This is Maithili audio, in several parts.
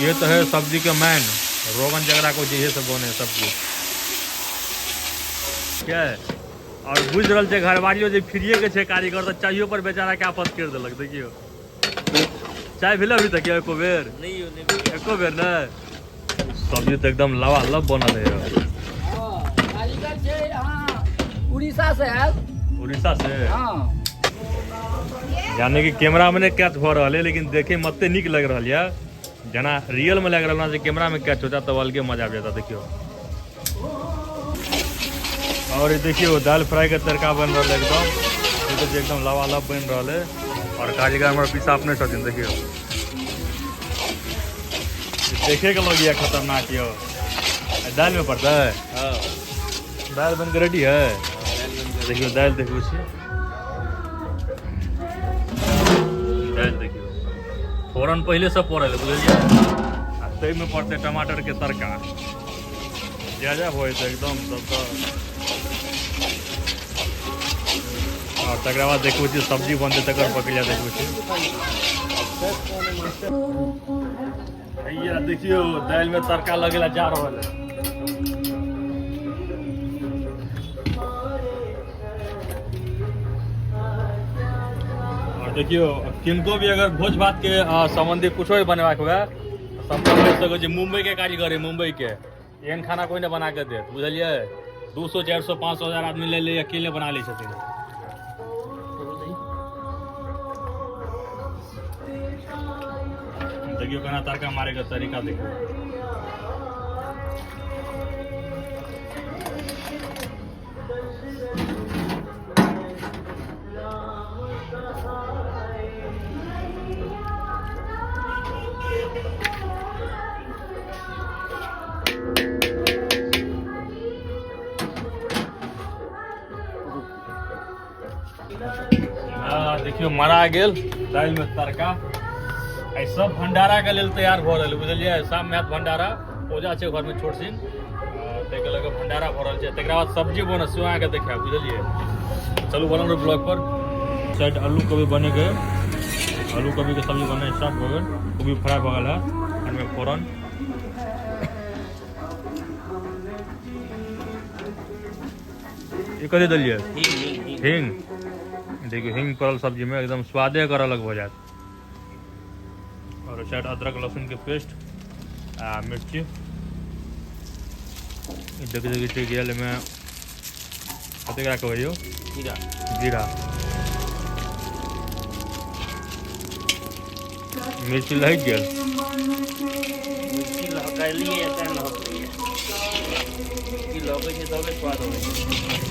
ये तो है सब्जी के मैन रोगन जगरा को जे से बने सब्जी क्या है। और बुझि रहल छै घरवारियो जे फ्रीए के छै कारीगर, तऽ चाइयो पर बेचारा के आफत कर देलक। देखियो चाय भेल अभी तक एको बेर नहीं हो, नहीं भेल। एको बेर नहीं। सब्जी तऽ एकदम लबालब बनल है। हाँ, कारीगर छै अहाँ उड़ीसा से आयल। उड़ीसा से? हाँ। यानी कि कैमरा में नहीं कैच भऽ रहल है, लेकिन देखे में एते नीक लग रहल है, जेना रियल में लग रहल है जे कैमरा में कैच होता तब अलगे मजा आबि जाता। देखियो और ये देखियो दाल फ्राई के तड़का बन रहल है एकदम, देखियो जे एकदम लबालब बन रहल है। और कारीगर हमर पीछा अपने छथिन। देखियो देखे के लगिया खतरनाक यो। दाल में पड़ता है। हाँ। दाल बन के रेडी है। देखियो दाल देखो छी, दाल देखियो फोरन पहले से पड़ल है, बुझलियै? आ ताहि में पड़तै टमाटर के तड़का, जा जा भऽ जेतै एकदम तब तऽ। और तकरा बाद देखबै छी सब्जी बनतै, तकर प्रक्रिया देखबै छी। हैया देखियो दालि में तड़का लगेला जा रहल है। और देखियो किनको भी अगर भोज भात के संबंधी कुछो भी बनेबाक हुए संपर्क कर सकै छी। मुंबई के कारीगर है, मुंबई के एहन खाना कोई नहीं बना के देत, बुझलियै? 200 400 500 हजार आदमी ले ले अकेले बना लै छथिन। देखियो केना तड़का मारे के तरीका देखियो। हाँ, देखियो मरा गेल दालि में तड़का। एहि सब भंडारा के लेल तैयार भऽ रहल है, बुझलियै? शाम में हैत भंडारा, पूजा छै घर में छोट सिन, ताहिके लऽ कऽ भंडारा भऽ रहल छै। तकरा बाद सब्जी बनत सेहो अहाँके देखायब, बुझलियै? चलू बनल रहू ब्लॉग पर। साइड आलू कोबी बने गए, आलू कोबी के सब्जी बने स्टार्ट भऽ गेल, कोबी फ्राई भऽ गेल है, एहिमे फोरन ई कथी देलियै? हिंग। हिंग। देखियौ हिंग पड़ल सब्जी में एकदम स्वादे एकर अलग भऽ जायत। और साइड अदरक लहसुन के पेस्ट आ मिर्ची देख देखै छियै गेल एहिमे कतेक राखबै यौ? जीरा। जीरा मिर्ची लहकि गेल। मिर्ची लहकलियै तेँ लहकलैए, मिर्ची लहकै छै तबे स्वाद अबै छै।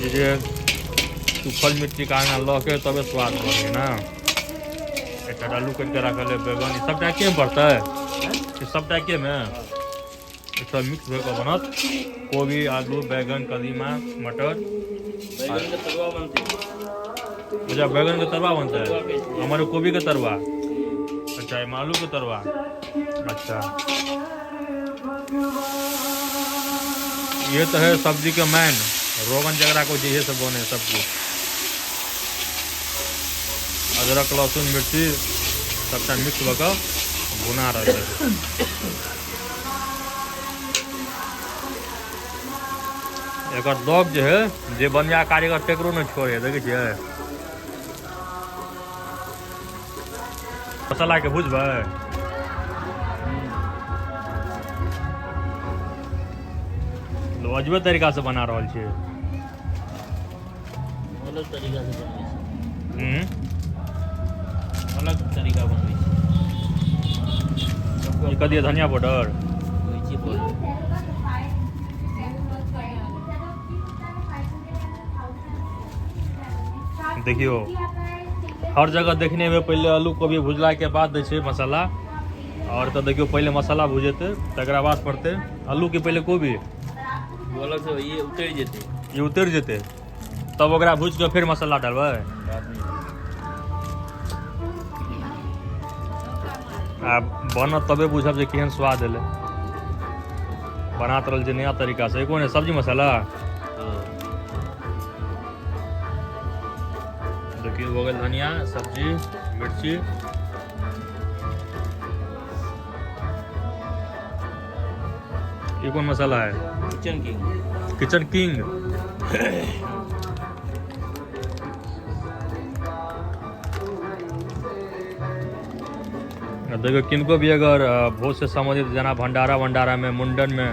ई जे सूखल मिर्ची के आगाँ लहके तबे स्वाद बढ़े ना। एकटा आलू काटि कऽ राखल है, बैगन, ई सबटा एके मे पड़तै? ई सबटा एके मे ई सब मिक्स भऽ कऽ बनत। कोबी, आलू, बैगन, कदीमा, मटर। बैगन के तरुआ बनतै। अच्छा, बैगन के तरुआ बनतै। तरुआ कहै छै। हमर कोबी के तरुआ। अच्छा, एहिमे आलू के तरुआ। अच्छा, ये तो है सब्जी के मैन रोगन जगरा को जे से बने सब्जी। अदरक लहसुन मिर्ची सबटा मिक्स भऽ कऽ भुना रहल छै। एकर दग जे है जे बनिया कारीगर तेकरो नहि छोड़े, देखै छियै? मसाला के भुजबै अजबे तरीका से बना रहल छियै। अलग तरीका से बनबै छै। हम्म। अलग तरीका बनबै छै। ई कथी है? धनिया पाउडर, मिर्ची पाउडर। देखियो हर जगह देखने में पहले आलू कोबी भुजला के बाद दै छै मसाला, और तऽ देखियो पहले मसाला भुजेतै तकरा बाद पड़तै आलू के पहले कोबी। ओ अलग से ये उतरि जेतै। ई उतरि जेतै तब ओकरा भुजि कऽ फेर मसाला डालबै। आ बनत तबे बुझब जे केहन स्वाद एलै। बना तऽ रहल छै नया तरीका से। कोन है सब्जी मसाला? हाँ। देखियो भऽ गेल धनिया सब्जी मिर्ची। ई कोन मसाला है? Kitchen king. Kitchen king. देखियौ, किनको भी अगर भोज से सम्बन्धित, जेना भंडारा वंडारा में, मुंडन में,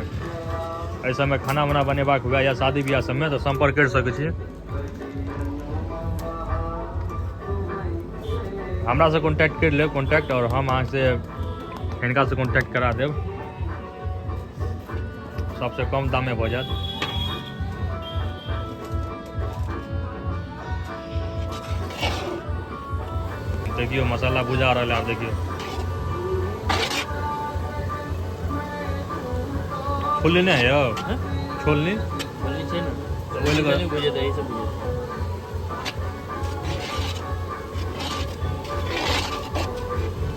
एहि सबमे खाना उना बनेबाक हुए या शादी बियाह सबमे, तऽ सम्पर्क करि सकै छी। हमरासँ कॉन्टैक्ट करि लेब कॉन्टैक्ट, आओर हम अहाँसँ हिनकासँ कॉन्टैक्ट करा देब। सबसँ कम दाममे भऽ जायत। देखियौ, मसाला बुझा रहल है। आब देखियौ, छोलनी नहि है यौ? छोलनी। छोलनी छै ने। तऽ ओहि लए नहि बुझेतै, एहि से बुझेतै।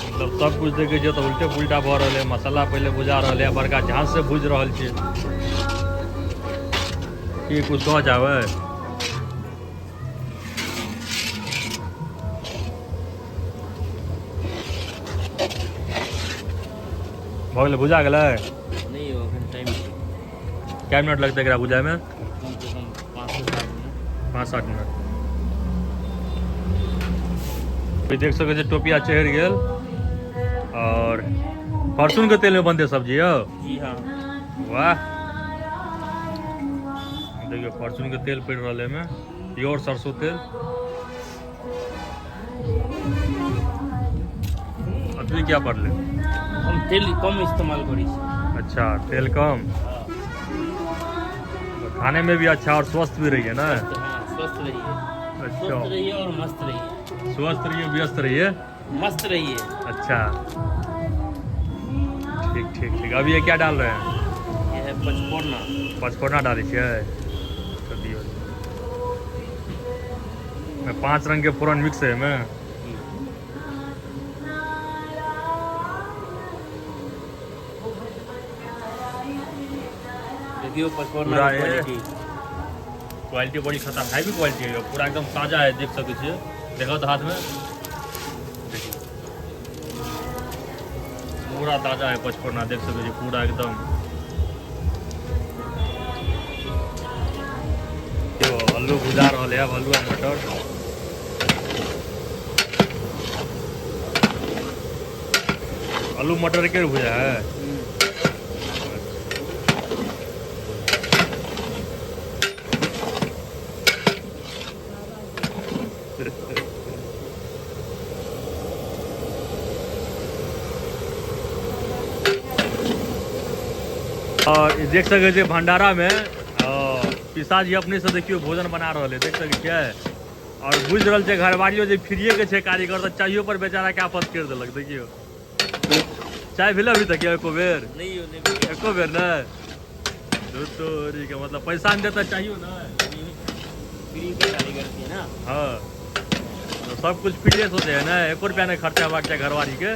मतलब सब कुछ देखै छियै तऽ उल्टे पुल्टा भऽ रहल है। मसाला पहिले बुझा रहल है, बड़का झाँस से भुजि रहल छै। की कुछ कह जाबै? भऽ गेलै? बुझा गेलै? नहि यौ, एखन टाइम छै। कए मिनट लगतै एकरा बुझायमे? कम से कम 5 से 7 मिनट। 5-7 मिनट। देख सकै छियै, टोपिया चढ़ि गेल। और फॉर्चून के तेल में बनतै सब्जी यौ? जी हाँ। वाह, देखियौ, फॉर्चून के तेल पड़ि रहल है एहिमे, प्योर सरसों तेल। अभी क्या पड़लै? हम तेल कम इस्तेमाल करै छी। अच्छा, तेल कम। तो खाने में भी अच्छा और स्वस्थ भी रहिए ना? हाँ, स्वस्थ रहिए। स्वस्थ रहिए और मस्त रहिए। स्वस्थ रहिए, व्यस्त रहिए। मस्त रहिए। अच्छा, ठीक ठीक ठीक। अभी ये क्या डाल रहे हैं? ये है पचफोरना। पचफोरना डालै छियै तऽ दियौ। एहिमे पांच रंग के फोरन मिक्स है एहिमे। जी। देखियो पचफोरना पूरा के क्वालिटी। क्वालिटी बड़ी खतरनाक, हैवी क्वालिटी है। पूरा एकदम ताजा है, देख सकै छियै। देखो तो हाथ में देखियौ, पूरा ताजा है पचफोरना। देख सकै छियै, पूरा एकदम। देखियौ, आलू भुजा रहल है अब, आलू आ मटर। आलू मटर के भुजा है। और ई देख सकै छियै, भंडारा में पिसाजी अपने से देखियौ भोजन बना रहल है। देख सकै छियै। और बुझि रहल छै घरवारियो जे फ्रीए के छै कारीगर, तऽ चाइयो पर बेचारा के आफत करि देलक। देखियौ, चाय भेलै अभी तक एको बेर? नहीं यौ, नहीं भेलै। एको बेर नहि? धुर तोरी के, मतलब पैसा नहि देता, चाहियो नहि। फ्री के कारीगर छियै ना। हाँ, तो सब कुछ फ्रीए सोचे है ना, एको रुपया नहि खर्चा हेबाक चाही घरवारी के।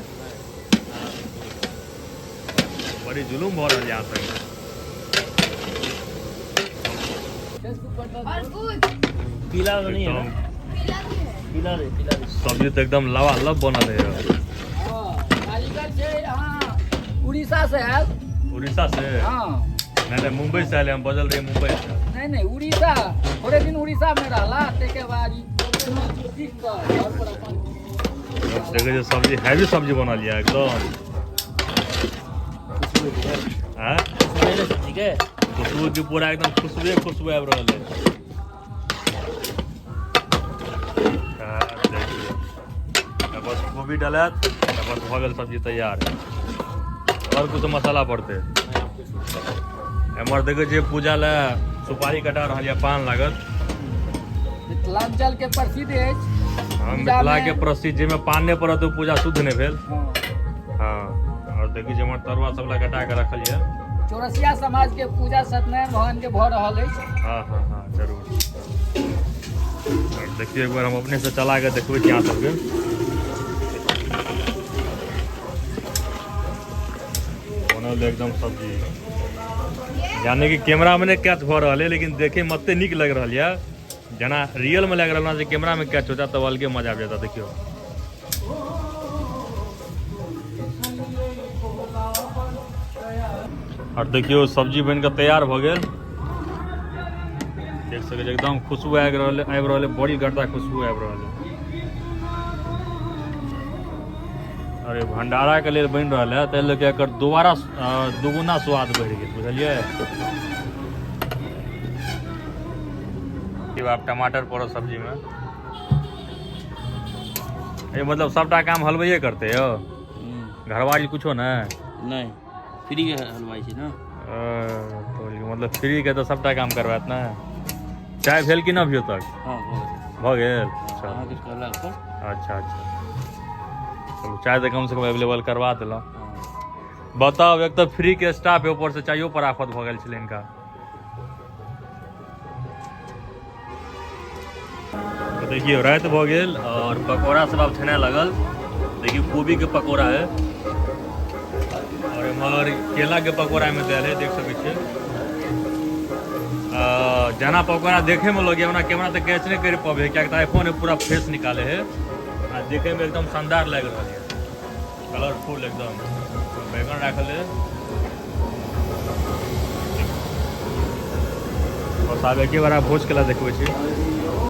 बड़ी जुलूम भऽ रहल यहाँ तक। फेसबुक पर तो और कुछ? पीला तो नहीं है ना? एकदम। पीला भी है। पीला दे, पीला दे। सब्जी तऽ एकदम लबालब बनल है। हाँ, कारीगर छै अहाँ उड़ीसा से आयल। उड़ीसा से? हाँ। नहीं नहीं, मुंबई से आयल हम, बजल रही मुंबई से। नहीं नहीं, उड़ीसा, थोड़े दिन उड़ीसा में रहला, ताहिके बाद ई सीख कऽ घर पर अपन। देखै छियै, सब्जी हैवी सब्जी बनल यऽ एकदम। खुशबू है। हाँ। खुशबू है सब्जी के। खुशबू की पूरा एकदम खुशबुए खुशबू आबि रहल है। हाँ, देखियौ। आ बस कोबी डालत आ बस भऽ गेल सब्जी तैयार। और कुछ मसाला पड़तै? एम्हर देखै छियै, पूजा लए सुपारी कटा रहल यऽ, पान लागत। मिथिलांचल के प्रसिद्ध अछि। हम पूजा मिथिला के प्रसिद्ध, जाहिमे पान नहि पड़त ओ पूजा शुद्ध नहि भेल। हाँ। हाँ, और देखै छियै, एम्हर तरुआ सब लए कटा के रखल यऽ। चौरसिया समाज के पूजा सत्यनारायण भगवान के भऽ रहल अछि। हाँ हाँ हाँ जरूर। और देखियौ, एक बार हम अपने से चला के देखबै छी अहाँ सबके। बनल एकदम सब्जी, यानी कि कैमरा में नहि कैच भऽ रहल है, लेकिन देखे में एते नीक लागि रहल यऽ, जेना रियल में लागि रहल है। जे कैमरा में कैच होता तब अलगे मजा आबि जाता। देखियौ, आओर देखियौ सब्जी बनि कऽ तैयार भऽ गेल। देख सकै छी एकदम खुशबू आबि रहल आबि रहल, बड़ी गर्दा खुशबू आबि रहल है। अरे भंडारा के लेल बनि रहल है, ताहि लऽ के एकर दोबारा दुगुना स्वाद बढ़ि गेल, बुझलियै? आब टमाटर पड़त सब्जीमे। ए मतलब सबटा काम हलवैये करते यौ? घरवाली कुछो नहि? नहि, फ्री के हलवाई छै ने। तो मतलब फ्री के तऽ सबटा काम करबात ने। चाय भेल कि न अभियो तक? हँ, भऽ गेल। भऽ गेल? अच्छा। अहाँके कहला पर। अच्छा, चलू, चाय तऽ कमसँ कम अवेलेबल करवा देलहुँ। बताउ, एक तऽ फ्री के स्टाफ है, ऊपर से चाइयो पर आफत भऽ गेल छलै हिनका। तऽ देखियौ, राति भऽ गेल और पकौड़ा सब आब छनाय लागल। देखियौ, कोबी के पकौड़ा है और एम्हर केला के पकौड़ा में देल है, देख सकै छियै। जेना पकौड़ा देखे में लगे, ओना कैमरा तऽ कैच नहि कर पबै, कियाकि तऽ आईफोन पूरा फ्रेश निकाले है। आ देखे में एकदम शानदार लागि रहल है, कलरफुल एकदम। बैगन राखल है। बस आब एके बार भोज केला देखबै छी।